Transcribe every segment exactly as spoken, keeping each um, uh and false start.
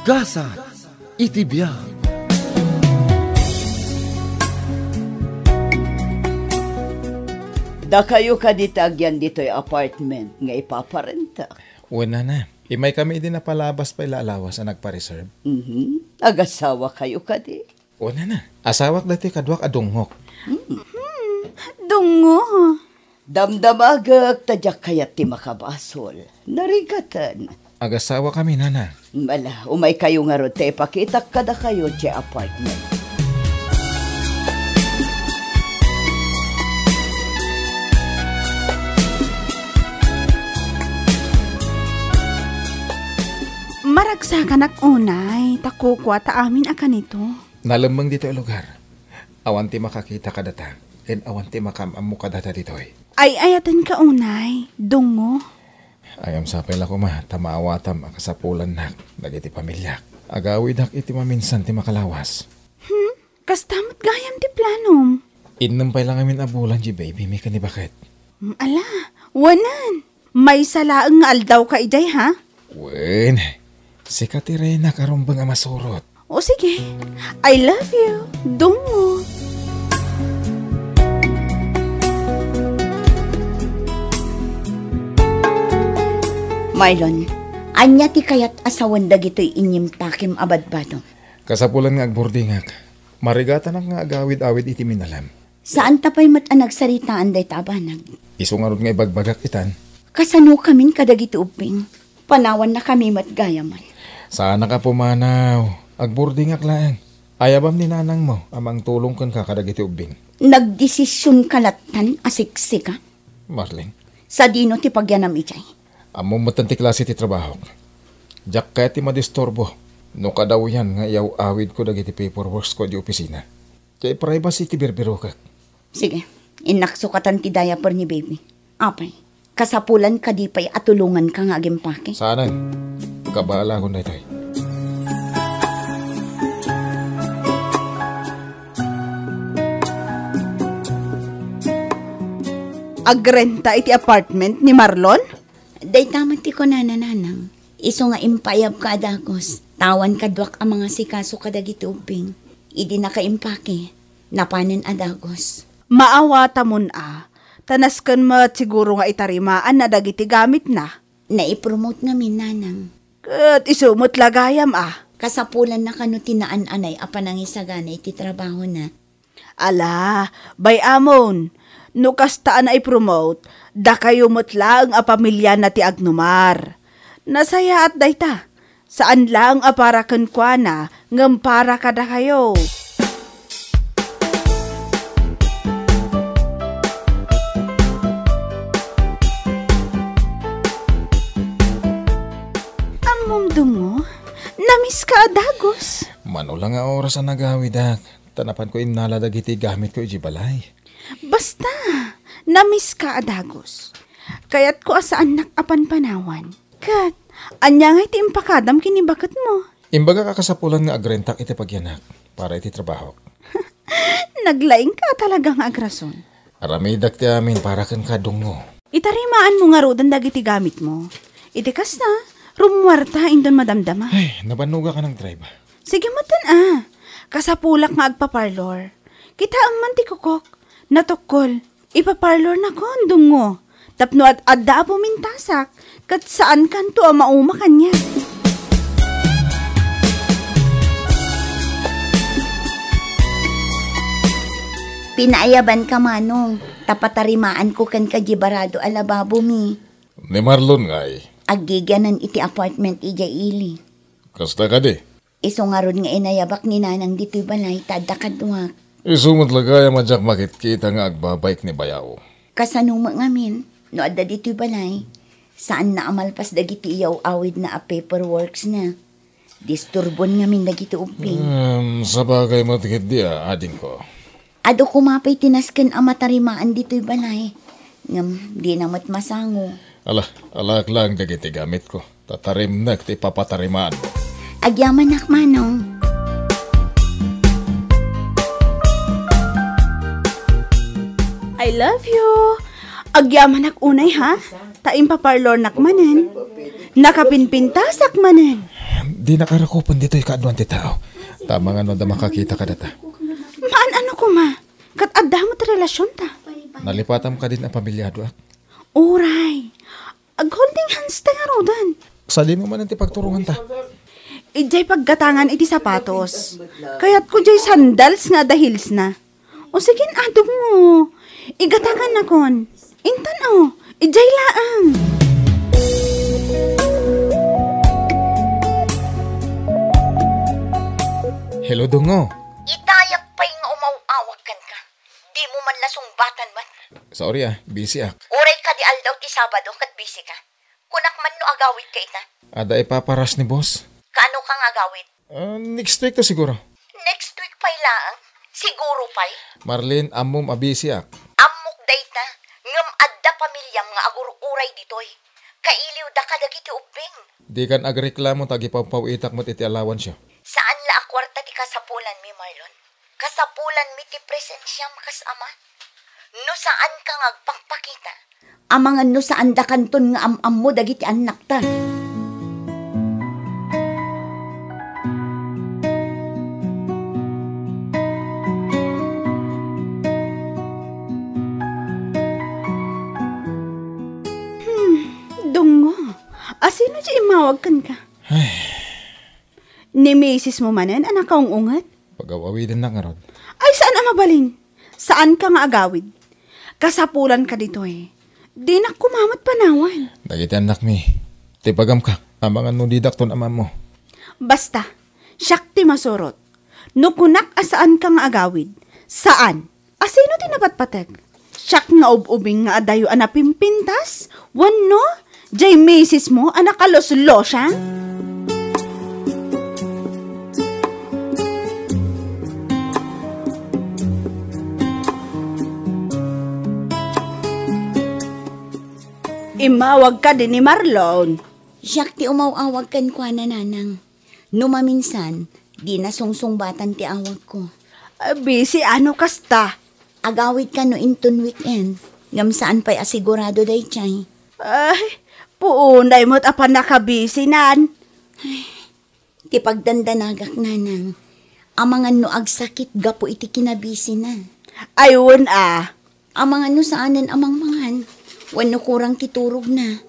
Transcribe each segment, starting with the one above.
Gasat iti biag. Dakayo kadi ti agyan ditoy apartment nga ipaparentak? Wen, nana. Immay kami idi napalabas pay la a lawas a nagpa-reserve. Mhm. Agasawa kayo kadi? O, nana, asawak daytoy kaduak a dungngok. Hmm, dungngo. Damdamagek ta diak kayat ti makabasol. Narigaten. Agasawa kami, nana. Ala, umay kayo ngarud ta ipakitak kadakayo ti apartment. Maragsakanak unay, ta kukua ta amin a kanito. Nalemmeng ditoy a lugar. Awan ti makakita kadata, ken awan ti makaam-ammo kadata ditoy. Ay-ayatenka unay, dungngo. Ayam sapay la koma ta maawatam a kasapulannak dagiti pamiliak. Agawidak iti maminsan ti makalawas. Hmm? Kasta met gayam ti planom. Innem pay la ngamin a bulan diay baby mi ken ni baket. Hmm, ala, wanan. Maysa laeng nga aldawka idiay, ha? Wen, sika ti reynak a rumbeng a masurot. O sige, I love you, dungngo. Marlon, ania ti kayat a sawen dagitoy inyimpakem a badbado? Kasapulan nga agburdingak. Marigatanak nga agawid-awid iti minalem. Saanta pay met a nagsaritaan dayta a banag. Isu ngarud nga ibagbagak itan. Kasanokamin kadagiti ubbing? Panawannakami met gayamen. Saanak a pumanaw. Agburdingak laeng. Ayabam ni nanangmo a mangtulong kenka kadagiti ubbing. Nagdesisionka lattan a siksika? Marlene. Sadino ti pagyanam idiay? Ammom metten ti klase ti trabahok. Diak kayat ti madisturbo no kadawyan nga iyaw-awidko dagiti paperworksko idiay opisina. Ti privacy ti birbirokek. Sige, innak sukatan ti diaper ni baby. Apay, kasapulan kadi pay a tulonganka nga agimpake? Saanen. Kabaalaakon daytoy. Agrenta iti apartment ni Marlon? Dayta met ti kunana, nanang. Isu nga impaayabka a dagus, ta awan kaduak a mangasikaso kadagiti ubbing. Idi nakaimpake, napanen a dagus. Maawatamon a, ta nasken met siguro nga itarimaanna dagiti gamitna. Naipromote ngamin, nanang. Ket isu met la gayam a. Kasapulanna kano ti naan-anay a panangisagana iti trabahona. Ala, bay-amon, no kasta a naipromote, dakayo met laeng a pamiliana ti agnumar. Nasayaat dayta, saan laeng a para kenkuana, ngem para kadakayo. Ammom, dungngo, namiska a dagus. Mano la nga oras a nagawidak. Ta napanko innala dagiti gamitko idiay balay. Basta, namiska a dagus. Kayatko a saannak a panpanawan. Ket, ania ngay ti impakadam ken ni baketmo? Imbagak a kasapulan nga agrentak iti pagyanak para iti trabahok. Naglaingka a talaga nga agrason. Aramidak ti amin para kenka, dungngo. Itarimaanmo ngaruden dagiti gamitmo. Iti kasta, rummuarta inton madamdama. Ay, nabannogak a nagdrive. Sige metten a. Kasapulak nga agpaparlor. Kitaem man ti kukok. Natukkol. Ipaparlornakon, dungngo. Tapno ad-adda a pumintasak, ket saankanto a mauma kaniak. Pinaayabanka, manong, ta patarimaanko kenka diay barado a lababomi. Ni Marlon ngay? Aggigianan iti apartment idiay ili. Kasta kadi? Isu ngarud nga inayabak ni nanang ditoy balay ta adda kaduak. Isu met la gayam a diak makitkita nga agbabaik ni bayaw. Kasano met ngamin, no adda ditoy balay, saanna a malpas dagiti iyaw-awidna a paperworksna. Disturbon ngamin dagiti ubbing. Em, sabagay met ketdi a, adingko. Adu koma pay ti nasken a matarimaan ditoy balay. Ngem, dina met masango. Ala, alaak laeng dagiti gamitko. Tatarimnek ti papatarimaanmo. Agyamanak, manong. I love you. Agyamanak unay, ha? Ta impaparlornak manen. Nakapinpintasak manen. Dinak a rakupen ditoy kaaduan ti tao. Ta amangan no adda makakita kadata. Maan-ano koma? Ket adda met relasionta. Nalipatam kadin a pamiliadoak. Uray. Ag-holding hands ta ngaruden. Sadino manen ti pagturonganta? Idiay paggatangan iti sapatos. Kayatko diay sandals nga adda heelsna. O sige, adungo. Igatangannakon. Intan, o, idiay laeng. Hello, Dungo. Itayap pay nga umaw-awag kenka. Dimo man la sungbatan met. Sorry, ah. Busy ak. Uray kadi aldaw ti Sabado ket busy ka. Kunak man no agawid ka ita. Adda ipaparas ni boss. Kaano ka nga agawid? Ah, next week to siguro. Next week pay laeng? Siguro pay? Marlene, ammom a busy ak. Ammok dayta, ngem adda pamiliam nga agur-uray ditoy. Kailiwda kadagiti ubbing. Dikan agreklamo ta agipawpaw-itak met iti allowanceo. Saan la a kuarta ti kasapulanmi, Marlon. Kasapulanmi ti presensiam kas ama. No saan ka nga agpakpakita, amangan no saan dakanton nga am-ammo dagiti annakta. Hmm, Dungo, asino ti immawag kenka? Ni misis mo manen a nakaung-unget? Pagaw-awidennak ngarud. Ay, saan a mabalin? Saan ka nga agawid? Kasapulan ka ditoy. Dinak kumamat panawan. Dagiti annakmi. Ti pagamka, amangan no didakton amammo. Basta, siak ti masurot. No kunak a saan ka nga agawid, saan. Asino ti napatpatek? Siak nga ub-ubing nga adayo a napimpintas? Wenno, jay misis mo a nakaluslosa? Immawag kadi ni Marlon. Siak ti umaw-awag kenkuana, nanang. No maminsan, dina sungsungbatan ti awagko. Ah, busy ano kasta? Agawid kano inton weekend, ngem saan pay a sigurado daydiay. Ay, puunay met a pannakabisinan. Ay, ti pagdandanagak, nanang. Amangan no agsakit gapu iti kinabisina. Ay, wen a. Amangan no saanen a mangmangan, wenno kurang ti turogna.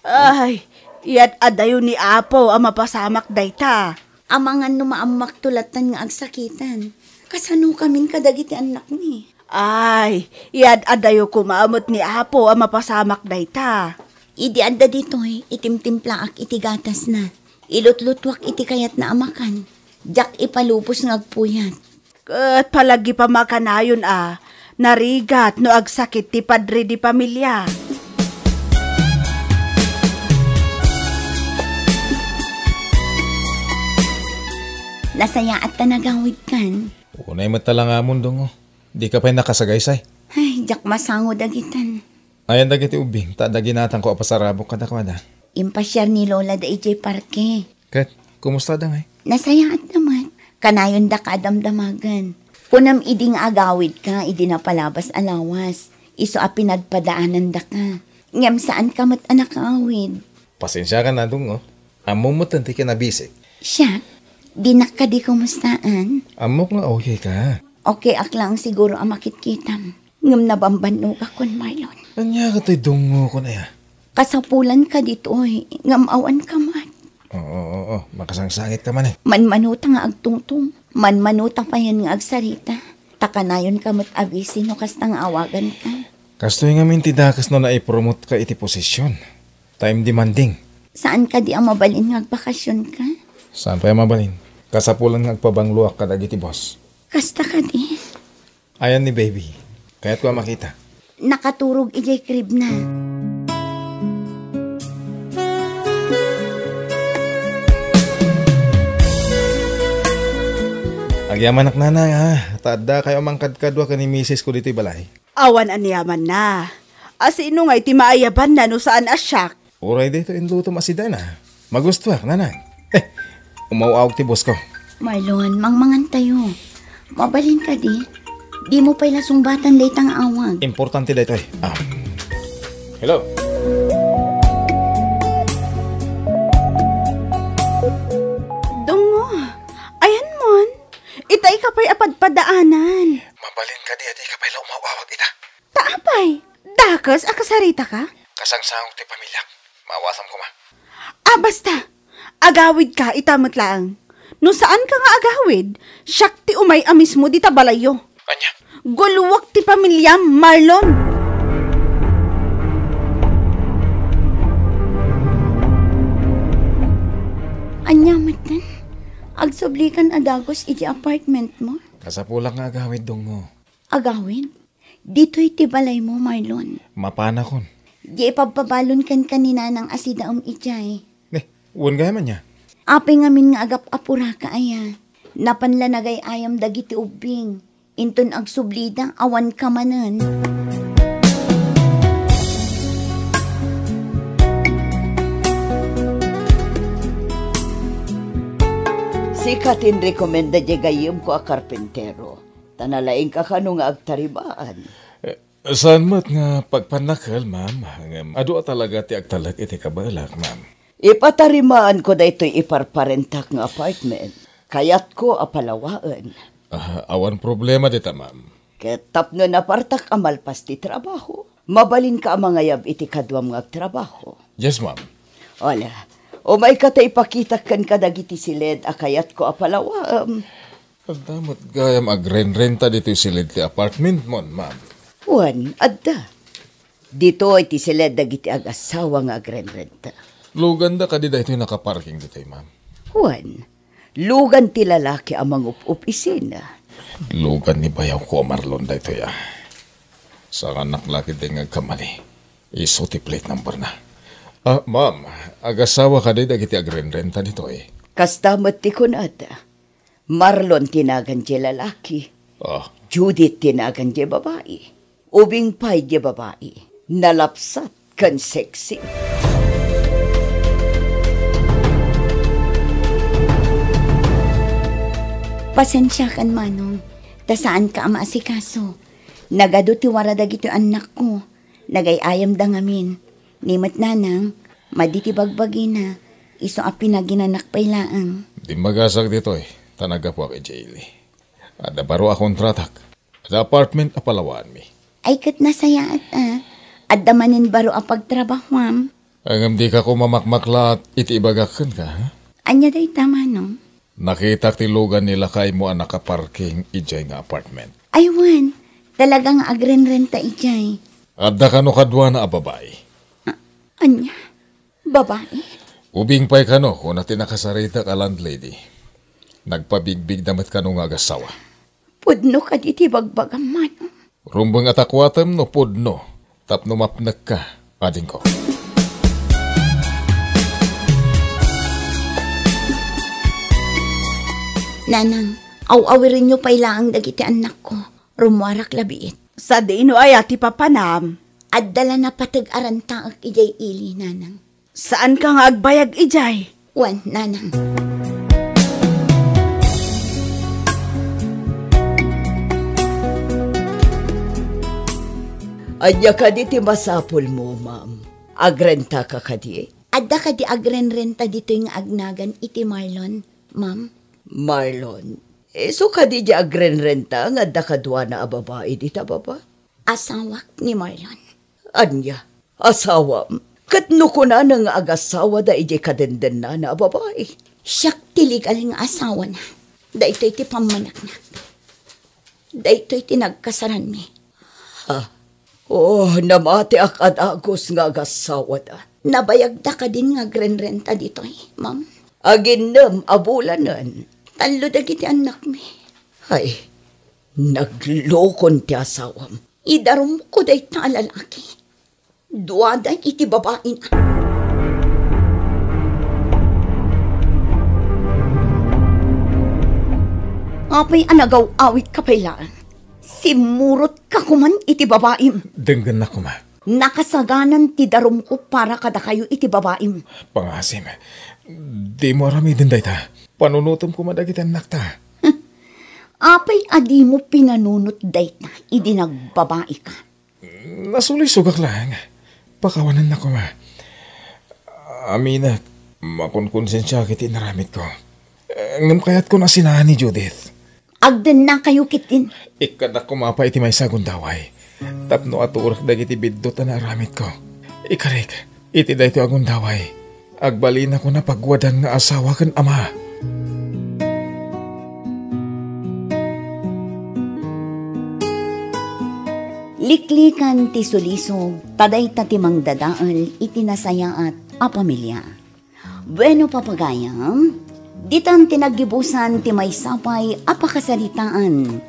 Ay, iyat adayo ni Apo a mapasamak dayta. Amangan no maammakto lattan nga agsakitan. Kasano kamin kadagiti annakmi? Ay, iyat adayo koma met ni Apo a mapasamak dayta. Idi adda ditoy, itimtimplaak iti gatasna. Ilutlutuak iti kayatna a makan. Diak ipalubos nga agpuyat. Ket palagi pa makanayon a narigat no agsakit ti padre di pamilia. Nasayaat ta nagawidkan. Unay met talangamon, Dungo. Dika pay nakasagaysay. Ay, diak masango dagitan. Ayan dagiti ubbing, ta adda ginatangko a pasarabok kadakuada. Impasiar ni Lola da idiay parke. Ket, kumusta da ngay? Nasayaat na met. Kanayon daka a damdamagan. Kunam idi nga agawid ka idi napalabas a lawas. Isu a pinagpadaananda ka. Ngem saan ka met a nakaawid. Pasensia ka na, Dungo. Ammom met ti kinabisik. Siak, dinak kadi kumustaan? Ammok nga okay ka. Okay ak lang siguro a makitkitam. Ngem nabambannogakon, Marlon. Ania katoy Dungo kon aya? Kasapulan ka ditoy, ngem awan ka met. Oo, oo, oo. Makasangsangit ka man eh. Manmanuta nga agtungtong. Manmanuta payen nga agsarita. Ta kanayon ka met a busy no kasta nga awagan ka. Kastoy ngamin ti dakes no naipromot ka iti posisyon. Time demanding. Saan kadi a mabalin nga agbakasyon ka? Saan pay a mabalin? Kasapulan nga agpabangloak kadagiti boss. Kasta kadi? Ayan ni baby. Kayatko a makita. Nakaturog idiay crib na. Agyamanak, nanang, ha? Ta adda kayo mangkadkadua ken ni misis ko ditoy balay. Awan aniamanna. Asino ngay ti maayabanna no saan a siak? Uray daytoy inlutom a sidana. Magustuak, nanang. Eh, umaw-awag ti boss ko. Marlon, mangmangan tayo. Mabalin kadi? Dimo pay la sungbatan dayta nga awag. Importante daytoy. Ah. Hello? pay a padpadaanan. Mabalin kadi a dika pay la umaw-awag ita? Ta apay? Dakes a kasaritaka? Kasangsangok ti pamiliak. Maawasam koma. Ah, basta! Agawidka ita met laeng. No saanka nga agawid, siak ti umay a mismo dita balayyo. Ania? Guluek ti pamiliam, Marlon! Ania metten? Agsublikan a dagus iti apartment mo? Kasapulak nga agawid, Dungngo. Agawid? Ditoy ti balaymo, Marlon. Mapanakon. Di ipabpabalon kenka ni Nanang a sidaem idiay. Ne, wen gayam ania? Apay ngamin nga agap-apuraka aya? Napan la nagay-ayam dagiti ubbing. Inton agsublida, awanka manen. Sika ti inrekomenda diay gayyemko a karpintero. Ta nalaingka kano nga agtarimaan. Eh, saan met nga pagpannakkel, ma'am. Ngem adu a talaga ti agtalek iti kabaelak, ma'am. Ipatarimaanko daytoy iparparentak nga apartment. Kayatko a palawaen. Ah, awan problema dita, ma'am. Ket tapno napartak a malpas ti trabaho, mabalinka a mangayab iti kaduam nga agtrabaho. Yes, ma'am. Wala. Umayka ta ipakitak kenka dagiti siled a kayatko a palawaem. Adda met gayam agrenrenta ditoy siled ti apartment mon, ma'am? Wen, adda. Ditoy ti siled dagiti agassawa nga agrenrenta. Luganda kadi daytoy nakaparking ditoy, ma'am? Wen, lugan ti lalaki a mangup-opisina. Lugan ni bayawko a Marlon daytoy, a. Sanganak la ketdi nga agkamali. Isu ti plate number na. Ah, ma'am, agassawa kadi dagiti agrenrenta ditoy? Kasta met ti kunada. Marlon ti nagan diay lalaki. Ah. Judith ti nagan diay babai. Ubing pay diay babai. Nalapsat ken sexy. Pasensiakan, Manong, ta saanka a maasikaso. Nagadu ti wara dagitoy annakko. Nagay-ayamda ngamin. Ni met Nanang, madi ti bagbagina, isu a pinaginanak pay laeng. Dimmagasak ditoy, ta naggapuak idiay ili. Adda baro a kontratak. Adda apartment a palawaanmi. Ay, ket nasayaat a. Adda manen baro a pagtrabahuam. Ngem dika koma makmaklat iti ibagak kenka, ha? Ania dayta, Manong? Nakitak ti lugan ni lakaymo a nakaparking idiay nga apartment. Ay, wen, talaga nga agrenrenta idiay. Adda kano kaduana a babai. A-, ania? Babai? Ubing pay kano, kuna ti nakasaritak a landlady. Nagpabigbigda met kano nga agassawa. Pudno kadi ti bagbagam, Manong? Rumbeng a takuatem no pudno, tapno mapnekka, adingko. Nanang, aw-awirenyo pay laeng dagiti annakko. Rummuarak la biit. Sadino aya ti papanam? Adda la napateg a rentaek idiay ili, Nanang. Saanka nga agbayag idiay? Wen, Nanang. Ania kadi ti masapulmo, ma'am? Agrentaka kadi? Adda kadi agrenrenta ditoy nga agnagan iti Marlon, ma'am? Marlon? Isu kadi diay agrenrenta nga adda kaduana a babai dita baba? Asawak ni Marlon. Ania? Asawam? Ket no kunana nga agasawada idiay kadendennana a babai? Siak ti legal nga asawana. Daytoy ti pammaneknak. Daytoy ti nagkasaranmi. Ha? Oh, namatiak a dagus nga agasawada. Nabayagda kadin nga agrenrenta ditoy, ma'am? Aginnem a bulanen? Tallo dagiti annakmi. Ay, naglukon ti asawam. Idarumko dayta a lalaki. Duada iti babaina. Apay a nagaw-awidka pay laeng? Simmurotka koman iti babaim. Denggennak koma. Nakasaganan ti darumko para kadakayo iti babaim. Pangasim, dimo aramiden dayta. Panunotem koma dagiti annakta. Apay a dimo pinanunot dayta idi nagbabaika? Nasulisogak laeng. Pakawanennak koma. Aminek, makonkonsensiak iti inaramidko. Ngem kayatkon a sinaan ni Judith. Agdennakayo ketdin. Ikkannak koma pay iti maysa a gundaway tapno aturak dagiti biddut a naaramidko. Ikarik, iti daytoy a gundaway, agbalinakon a pagwadan nga asawa ken ama. Liklikan ti sulisog, ta dayta ti mangdadael iti nasayaat a pamilia. Bueno, papagayam, ditan ti naggibusan ti maysa pay a pakasaritaan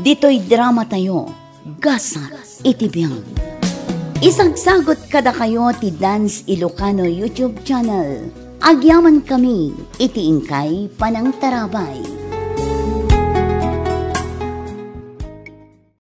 ditoy dramatayo, Gasat iti Biag. Isagsagut kadakayo ti Dance Ilocano YouTube channel. Agyamankami iti inkay panangtarabay.